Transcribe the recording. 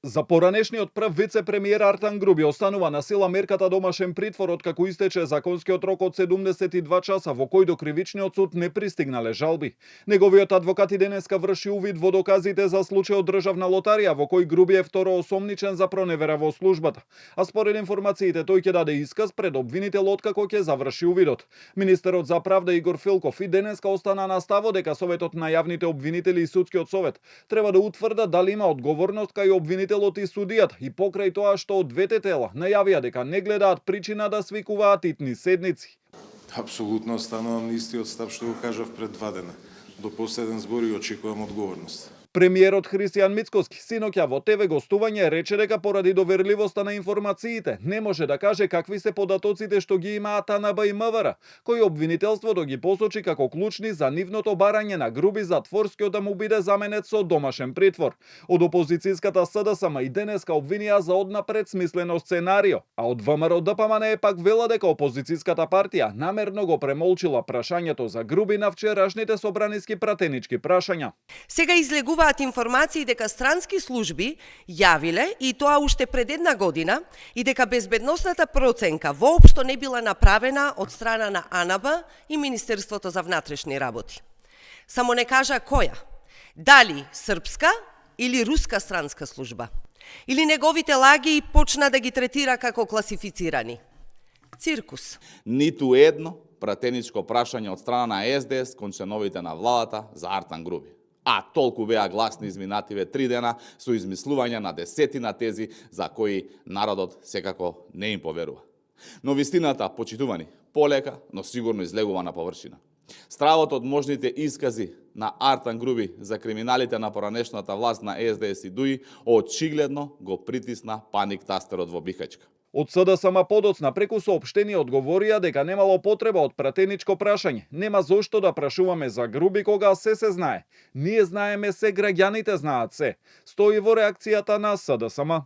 За поранешниот прв вице-премиер Артан Груби останува на сила мерката домашен притвор откако истече законскиот рок од 72 часа во кој до кривичниот суд не пристигнале жалби. Неговиот адвокат и денеска врши увид во доказите за случајот Државна лотарија во кој Груби е второосомничен за проневера во службата. А според информациите тој ќе даде исказ пред обвинител откако ќе заврши увидот. Министерот за правда Игор Филков и денеска остана на ставот дека Советот на јавните обвинители и Судскиот совет треба да утврдат дали има одговорност кај обвинителот и судијата и покрај тоа што од двете тела најавија дека не гледаат причина да свикуваат итни седници. Апсолутно останувам на истиот став што го кажав пред 2 дена. До последен збор и очекувам одговорност. Премиерот Христијан Мицкоски синоќа во ТВ гостување рече дека поради доверливоста на информациите не може да каже какви се податоците што ги имаат АНБ и МВР, кои обвинителството ги посочи како клучни за нивното барање на Груби затворскиот да му биде заменет со домашен притвор. Од опозицијската СДСМ и денеска обвинија за однапред смислено сценарио, а од ВМРО ДПМН пак вела дека опозицијската партија намерно го премолчила прашањето за Груби на вчерашните собраниски пратенички прашања. Сега излегуваат информации дека странски служби јавиле, и тоа уште пред 1 година, и дека безбедносната проценка воопшто не била направена од страна на АНБ и Министерството за внатрешни работи. Само не кажа која, дали српска или руска странска служба. Или неговите лаги почна да ги третира како класифицирани. Циркус. Ниту едно пратеничко прашање од страна на СДС кон членовите на владата за Артан Груби. А толку беа гласни изминативе 3 дена со измислување на десетина тези за кои народот секако не им поверува. Но вистината, почитувани, полека, но сигурно излегува на површина. Стравот од можните искази на Артан Груби за криминалите на поранешната власт на СДС и ДУИ очигледно го притисна паник тастерот во Бихачка. Од СДСМ подоцна преку соопштение одговорија дека немало потреба од пратеничко прашање. Нема зошто да прашуваме за Груби кога се знае. Ние знаеме се, граѓаните знаат се. Стои во реакцијата на СДСМ.